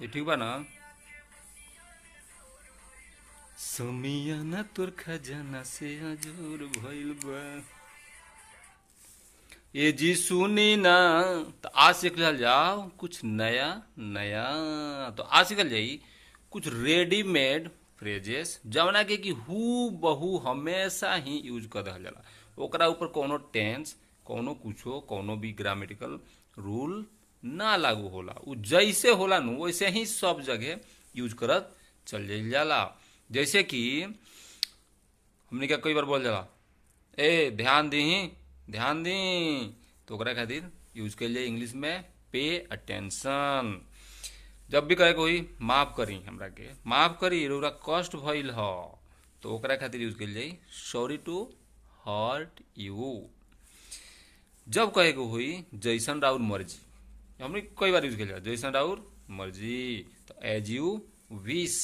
ये ठीक बा ना? समियाना तोर खजाना से हजूर भइल बा। ये जी सुनी ना, तो आज सीख लिहल जाओ कुछ नया नया। तो आज सीखल जाई कुछ रेडीमेड फ्रेजेस जवना के कि हु बहु हमेशा ही यूज कर रहल जाला। ओकरा ऊपर कोनो टेंस, कोनो कुछो, कोनो भी ग्रामेटिकल रूल ना लागू होला। उ जैसे होला नु वैसे ही सब जगह यूज करत चल जाइल जाला। जैसे कि हमने क्या कई बार बोल जाला, ए ध्यान दी ध्यान दी, तो ओकरा खातिर यूज कइल जाई इंग्लिश में पे अटेंशन। जब भी कहे कोई माफ करी हमरा के, माफ करी रउरा कष्ट भइल ह, तो ओकरा खातिर यूज कइल जाई सॉरी टू हर्ट you. जब कहे को हुई जैसन राउर मर्जी, हमने कई बार यूज कइल जाला जैसन राउर मर्जी, तो एज you wish.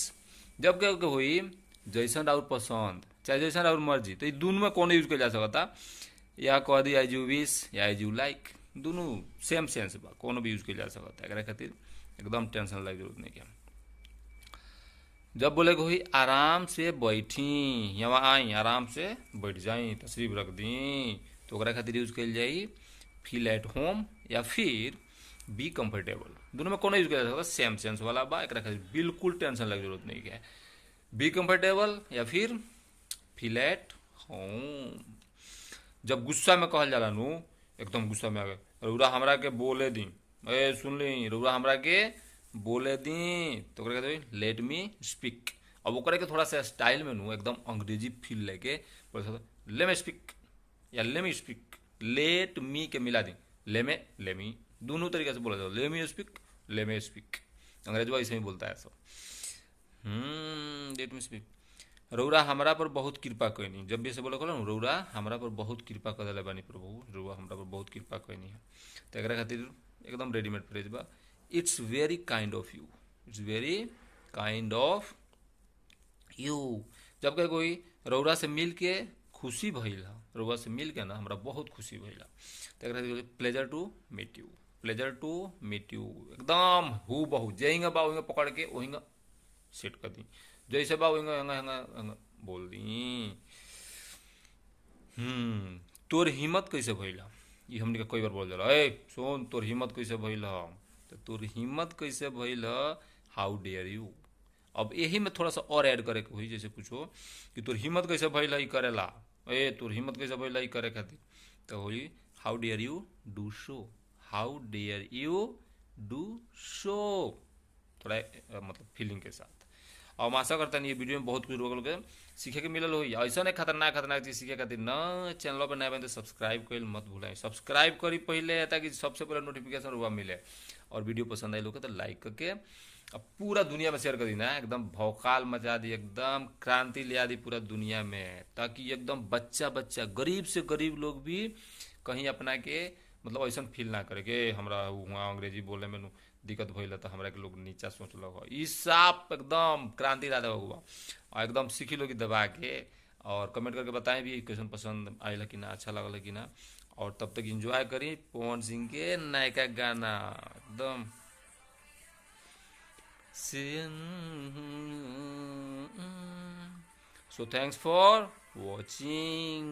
जब कहे को हुई जैसन राउर पसंद चाहे जैसन राउर मर्जी, तो ये दोनों में कौन यूज कइल जा सकता, या कह दी एज you wish या एज you like, दोनों सेम सेंस बा, कोनो भी यूज कइल जा सकता। एकरा खातिर एकदम टेंशन लागे जरूरत नहीं है। जब बोले को हुई आराम से बैठी, यहाँ आई आराम से बैठ जाई, तशरीफ रख दी, तो ओकरा खातिर यूज कइल जाई फील एट होम या फिर बी कंफर्टेबल। दोनों में कोनो यूज कइल जा सकता, सेम सेंस वाला बा, एकरा खातिर बिल्कुल टेंशन लगे जरूरत नहीं है। बी कंफर्टेबल या फिर फील एट होम। जब गुस्सा में कहल जाला नु, एकदम गुस्सा में आ गए, रउरा हमरा के बोले दी, ए सुन ली रउरा हमरा के बोले दी, तो ओकरा कहते let me speak. अब ओकरा के थोड़ा सा स्टाइल में नु एकदम अंग्रेजी फील लेके ले मी स्पीक या ले मी स्पीक, let me के मिला दी, ले में ले मी, दोनों तरीके से बोला जाता है, ले मी स्पीक ले मी स्पीक, अंग्रेजी ऐसे ही बोलता है सब। Let me speak. रउरा हमरा पर बहुत कृपा कैनी, जब भी ऐसे बोला कहलो रउरा हमरा पर बहुत कृपा कर दिले बानी प्रभु, रउरा हमरा पर बहुत कृपा कैनी है, तो एकरा खातिर एकदम रेडीमेड फ्रेज बा, it's very kind of you, it's very kind of you. जब कहे कोई रउरा से मिल के खुशी भइल, रउरा से मिल के ना हमरा बहुत खुशी भइल, तो एकरा खातिर pleasure to meet you, pleasure to meet you, एकदम हु बहु जेहिंगा बा ओहिंगा पकड़ के ओहिंगा सेट कर दी, जैसे बा ओहिंगा हेंगा हेंगा हेंगा बोल दी। तोर हिम्मत कैसे भइल, ये हमने के कई बार बोल जाला, ए सुन तोर हिम्मत कैसे भइल, तो तोर हिम्मत कैसे भइल, how dare you. अब यही में थोड़ा सा और ऐड करे के होई, जैसे पूछो कि तोर हिम्मत कैसे भइल ई करेला, ए तोर हिम्मत कैसे भइल ई करे खातिर, तो होई how dare you do so, how dare you do so, थोड़ा मतलब फीलिंग के साथ। और हम आशा करते हैं ये वीडियो में बहुत कुछ लोग के सीखे के मिलल होई। ऐसा नहीं खतरनाक खतरनाक चीज सीखे खातिर ना, चैनल पर नया बने तो सब्सक्राइब कइल मत भूलें, सब्सक्राइब करी पहले ताकि सबसे पहले नोटिफिकेशन रुआ मिले। और वीडियो पसंद आई लोग तो लाइक करके अब पूरा दुनिया में शेयर कर दी ना, एकदम भौकाल मचा दी, एकदम क्रांति ले आ दी पूरा दुनिया में, ताकि एकदम बच्चा बच्चा गरीब से गरीब लोग भी कहीं अपना के मतलब ऐसा फील ना करे कि हमरा वहाँ अंग्रेजी बोले में दिक्कत भइल तो हमरा के लोग नीचा सोचलक। ई साफ एकदम क्रांति ला देवा हुआ और एकदम सीखी लोग दबा के। और कमेंट करके बताएं भी क्वेश्चन पसंद आयल कि ना, अच्छा लगल कि ना। और तब तक एंजॉय करी पवन सिंह के नयका गाना एकदम। So thanks for watching.